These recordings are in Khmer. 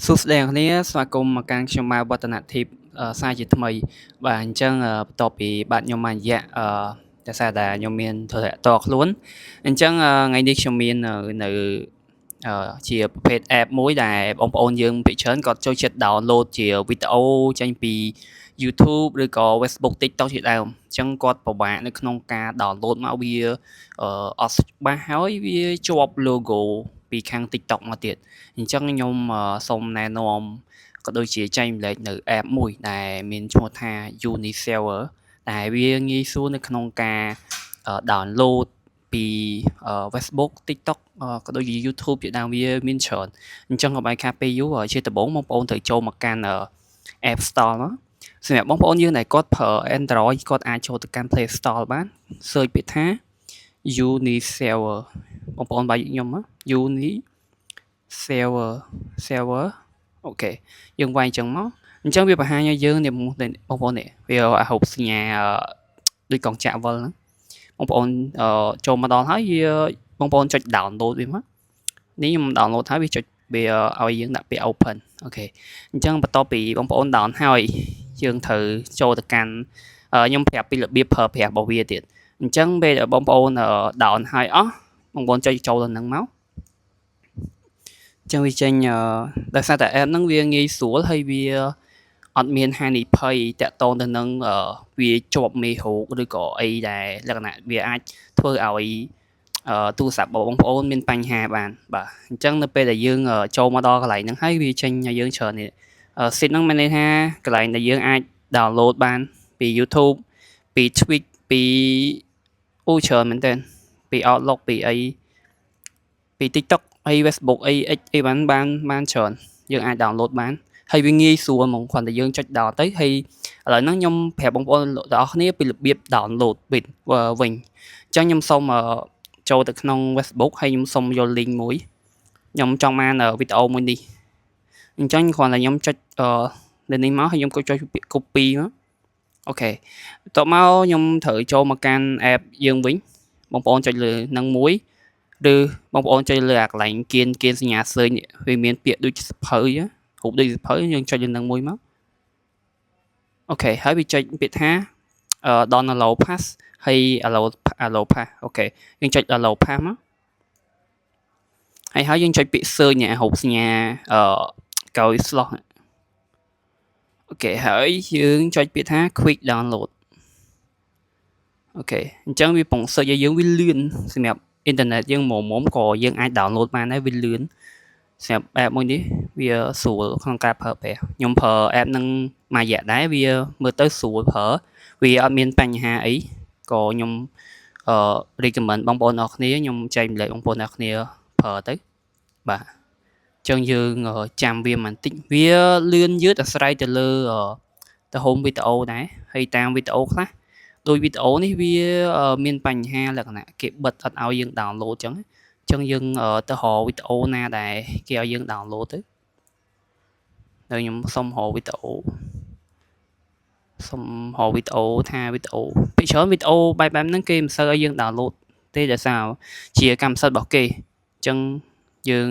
សួស្តីអ្នកនាងស្វាគមន៍មកកាន់ខ្ញុំបាទវឌ្ឍនៈធីបសារជាថ្មីបាទអញ្ចឹងបន្ទាប់ពីបាទខ្ញុំបានរយៈអឺតែសារតែខ្ញុំមានធុរៈតខ្លួនអញ្ចឹងថ្ងៃនេះខ្ញុំមាននៅជាប្រភេទ app មួយដែលបងប្អូនយើងភាគច្រើនគាត់ចូលចិត្ត download ជាវីដេអូចេញពី YouTube ឬក៏ Facebook TikTok ជាដើមអញ្ចឹងគាត់ពិបាកនៅក្នុងការ download មកវាអត់ច្បាស់ហើយវាជាប់ logo ពីខាង TikTok មកទៀតអញ្ចឹងខ្ញុំសូមណែនាំក៏ដូចជាចែករំលែកនៅ app មួយដែលមានឈ្មោះថា Unisaver ដែលវាងាយស្រួលនៅក្នុងការ download ពី Facebook TikTok ក៏ដូចជា YouTube ជាដើមវាមានច្រើនអញ្ចឹងកុំឲ្យខាតពេលយូរជាដំបូងបងប្អូនត្រូវចូលមកកាន់ App Store មកសម្រាប់បងប្អូនយើងដែលគាត់ប្រើ Android គាត់អាចចូលទៅកាន់ Play Store បាន search ពាក្យថា Unisaver បងប្អូនបាយខ្ញុំ Unisaver Saver OK យើងវាយអញ្ចឹងមកអញ្ចឹងវាបង្ហាញឲ្យយើងនេះបងប្អូននេះវារូបសញ្ញាដូចកងចាក់វិលហ្នឹងបងប្អូនចូលមកដល់ហើយវាបងប្អូនចុច download វាមកនេះខ្ញុំ download ហើយវាចុចវាឲ្យយើងដាក់ពាក្យ open OK អញ្ចឹងបន្ទាប់ពីបងប្អូន down ហើយយើងត្រូវចូលទៅកាន់ខ្ញុំប្រាប់ពីរបៀបប្រើប្រាស់របស់វាទៀតអញ្ចឹងពេលបងប្អូន down ហើយអស់បងប្អូនចុចចូលទៅនឹងមកចឹងវាចេញដោយសារតែ app ហ្នឹងវាងាយស្រួលហើយវាអត់មានហានិភ័យតាក់ទងទៅនឹងវាជាប់មេរោគឬក៏អីដែលលក្ខណៈវាអាចធ្វើឲ្យទូរស័ព្ទរបស់បងប្អូនមានបញ្ហាបានបាទអញ្ចឹងនៅពេលដែលយើងចូលមកដល់កន្លែងហ្នឹងហើយវាចេញឲ្យយើងច្រើននេះ seed ហ្នឹងមានន័យថាកន្លែងដែលយើងអាច download បានពី YouTube ពី Twitch ពីអូច្រើនមែនទែនពី Outlook ពីអីពី TikTok អី Facebook អី X អីបានបានបានច្រើនយើងអាច download បានហើយវាងាយស្រួលហ្មងគ្រាន់តែយើងចុច down ទៅហើយឥឡូវហ្នឹងខ្ញុំប្រាប់បងប្អូនទាំងអស់គ្នាពីរបៀប download វិញវិញអញ្ចឹងខ្ញុំសូមចូលទៅក្នុង Facebook ហើយខ្ញុំសូមយក link មួយខ្ញុំចង់បានវីដេអូមួយនេះអញ្ចឹងគ្រាន់តែខ្ញុំចុចលើនេះមកហើយខ្ញុំក៏ចុចពាក្យ copy មក OK បន្ទាប់មកខ្ញុំត្រូវចូលមកកាន់ app យើងវិញបងប្អូនចុចលើនឹងមួយឬបងប្អូនចុចលើអាកន្លែងគៀនគៀនសញ្ញា search នេះវាមានពាក្យដូចសភៅរូបដូចសភៅយើងចុចលើនឹងមួយមក OK ហើយវាចុចពាក្យថា don't allow pass ហើយ allow pass OK យើងចុច allow pass មកហើយហើយយើងចុចពាក្យ search នេះរូបសញ្ញាអឺកោយស្លោះ OK ហើយយើងចុចពាក្យថា quick download OK អញ្ចឹងវាពង search ឲ្យយើងវាលឿនសម្រាប់អ៊ីនធឺណិតយើងមុំមុំក៏យើងអាច download បានដែរវាលឿនសម្រាប់ app មួយនេះវាស្រួលក្នុងការប្រើប្រាស់ខ្ញុំប្រើ app ហ្នឹងមួយរយៈដែរវាមើលទៅស្រួលប្រើវាអត់មានបញ្ហាអីក៏ខ្ញុំអឺ recommend បងប្អូនអរគ្នាខ្ញុំចែករំលែកបងប្អូនអរគ្នាប្រើទៅបាទចឹងយើងចាំវាបន្តិចវាលឿនយឺតអាស្រ័យទៅលើទៅហូមវីដេអូដែរហើយតាមវីដេអូខ្លះដោយវីដេអូនេះវាមានបញ្ហាលក្ខណៈគេបិទអត់ឲ្យយើង download ចឹងចឹងយើងទៅរកវីដេអូណាដែលគេឲ្យយើង download ទៅហើយខ្ញុំសុំរកវីដេអូសុំរកវីដេអូថាវីដេអូពីច្រើនវីដេអូបែបបែបហ្នឹងគេមិនសូវឲ្យយើង download ទេដោយសារជាកម្មសិទ្ធិរបស់គេអញ្ចឹងយើង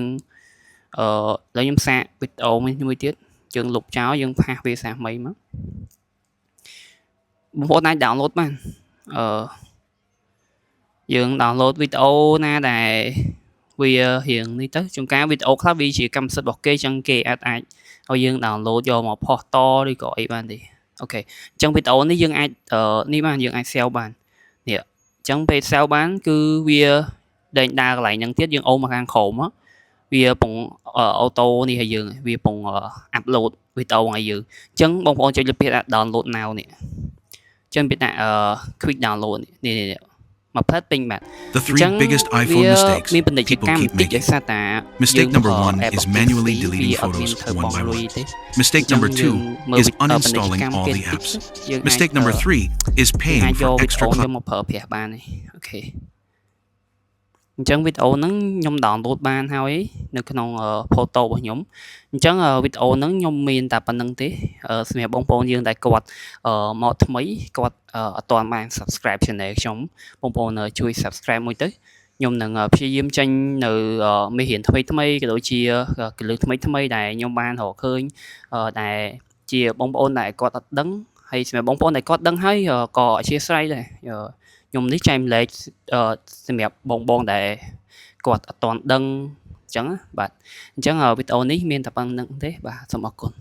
អឺឥឡូវខ្ញុំសាកវីដេអូមួយទៀតយើងលុបចោលយើង paste វាសាថ្មីមកបងប្អូនអាច download បានអឺយើង download វីដេអូណាដែលវារៀងនេះទៅជួនកាលវីដេអូខ្លះវាជាកម្មសិទ្ធិរបស់គេចឹងគេអាចអាចឲ្យយើង download យកមកផុសតឬក៏អីបានទេ OK អញ្ចឹងវីដេអូនេះយើងអាចនេះបានយើងអាច save បាននេះអញ្ចឹងពេល save បានគឺវាលែងដើរកន្លែងហ្នឹងទៀតយើងអូសមកខាងក្រោមវាពង auto នេះឲ្យយើងវាពង upload វីដេអូឲ្យយើងអញ្ចឹងបងប្អូនចុចលើពាក្យ download now នេះអញ្ចឹងពាក្យថា quick download នេះនេះមួយផ្លែតពេញបាទ The three biggest iPhone mistakes people keep making. Mistake number one is manually deleting photos one by one. Mistake number two is uninstalling all the apps. Mistake number three is paying for extra យកមកប្រើប្រាស់បាន OK អញ្ចឹងវីដេអូហ្នឹងខ្ញុំ download បានហើយនៅក្នុង photo របស់ខ្ញុំអញ្ចឹងវីដេអូហ្នឹងខ្ញុំមានតែប៉ុណ្្នឹងទេសម្រាប់បងប្អូនយើងដែលគាត់មកថ្មីគាត់អត់ទាន់បាន subscribe channel ខ្ញុំបងប្អូនជួយ subscribe មួយទៅ ខ្ញុំនឹងព្យាយាមចេញនៅមេរៀនថ្មីថ្មីក៏ដូចជាគន្លឹះថ្មីថ្មីដែលខ្ញុំបានរកឃើញដែលជាបងប្អូនដែលគាត់អត់ដឹងហើយសម្រាប់បងប្អូនដែលគាត់ដឹងហើយក៏អធ្យាស្រ័យដែរខ្ញុំនេះចែករំលែកសម្រាប់បងបងដែលគាត់អត់ទាន់ដឹងអញ្ចឹងបាទអញ្ចឹងវីដេអូនេះមានតែប៉ុណ្ណឹងទេបាទសូមអរគុណ។